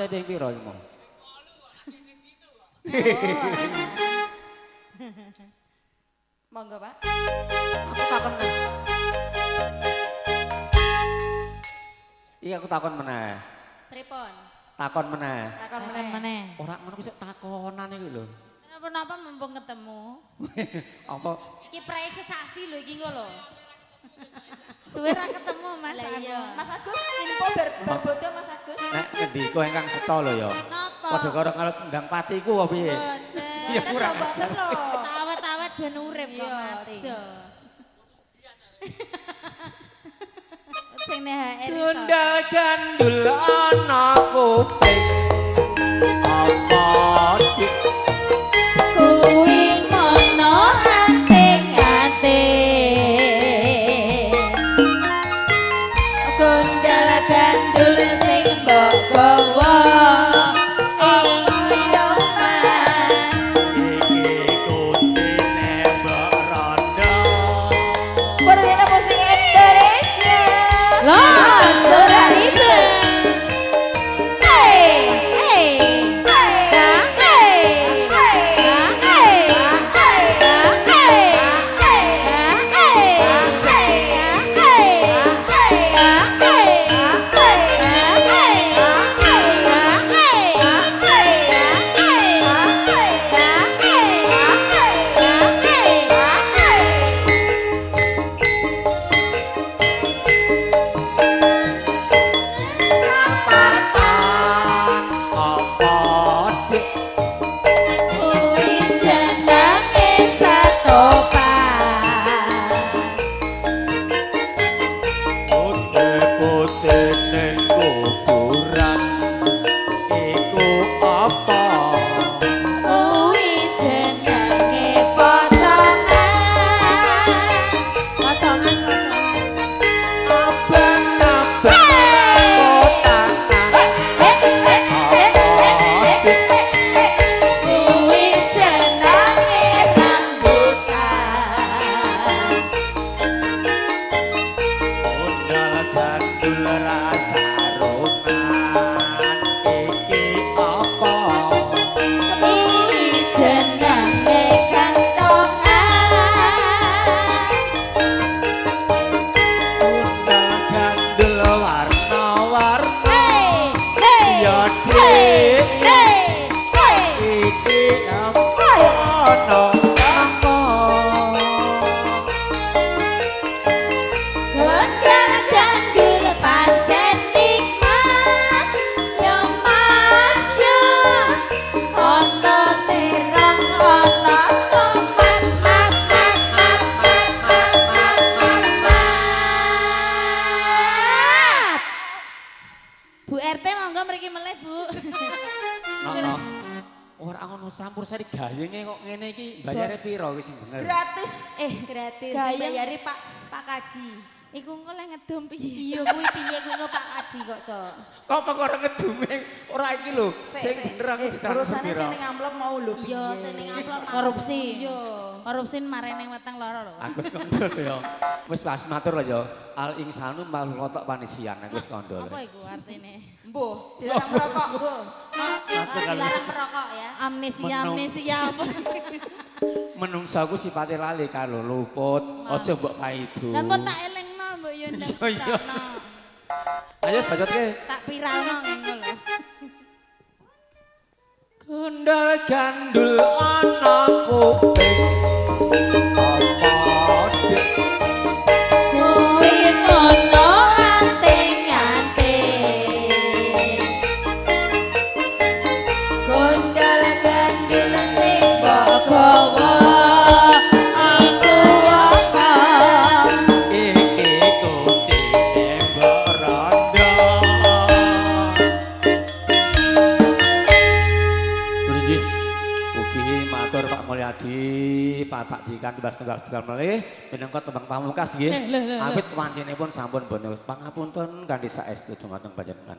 Parate ping pira iki mau? Monggo, Pak. Aku takon meneh. Iya aku takon meneh. Pripun? Takon meneh. Takon Takon meneh. meneh. Ora ngono ku sik takonan iki lho. Kenapa-napa mumpung ketemu. Apa Iki prae sesasi lho iki engko lho. Suwe ra ketemu Mas Lah aku. iya. Mas Agus, info ber bodo Mas Agus. Nek ngendika ingkang cetha lho ya. Napa? Padha karo kalau ndang patiku apa piye? Boten. Ya kurang. Boten lho. Tak awet-awet ben urip kok Iya, mati. aja. Sing nek HR iso. Gundal gandul ana kuping. Apa dik Kuwi mono anting-anting. Gundal gandul sing mbok gawa iya Mas. Iki kucine mbok rondo. Purwina musik Indonesia. Loh, ora ribet. Hey, hey, hey, hey, hey, hey, hey, Patan apa dik Kuwi jenenge satopan. Putih-putih ning kuburan iku apa? Kuwi jenenge potongan. Potongan, potongan. Abang-abang kotakan apa dik Kuwi jenenge rambutan. Gundal gandul rasa roman iki apa? Iki jenenge kantongan. Gundal gandul warna-warna Hey, hey, ya hey, dik hey, hey. iki apa ana apa? Gondal gandul pancen nikmat ya Mas ya. Ana terong ana tomat mat mat mat mat mat mat mat mat. Bu RT monggo mriki melih Bu. No, no. Ora ngono campur sari gayenge kok ngene iki bayare piro wis sing bener. Gratis. Gratis. Gayeng. Bayare Pak Pak Kaji. Iku engko leh ngedum piye? Iya kuwi piye kuwi engko Pak Kaji kok sok. Kok perkara ngedume ora iki lho. Sing bener aku ditransfer Urusane piro. sing ning amplop mau lho. Iya, sing ning amplop mau. Korupsi. Iya. Korupsi marene weteng loro lho. Aku wis kondo lho ya. Wis pas matur lho ya. Al insanu makhluk panisian aku wis kondo lho. Apa iku artine? Mbuh, dilarang merokok, mbuh. Matur kali. Dilarang merokok ya. Amnesia Menung. amnesia apa? Menungso ku sifate lali karo luput, aja mbok paidu. Lah pun tak elingno mbok yo ndang Iya, iya. takno. Ayo bacotke. Tak viralno engko lho. Gundal gandul ana kuping. Apa dik Kuwi mono anting-anting. Gondal gandul sing mbok gawa iku apa? Iki kucine mbok rondo. Nggih. Ugi matur Pak Mulyadi, Pak Dikan tumbas tunggal-tunggal melih minangka tembang pamungkas nggih. Awit wancinipun sampun bono. Pangapunten kanthi saestu dumateng panjenengan.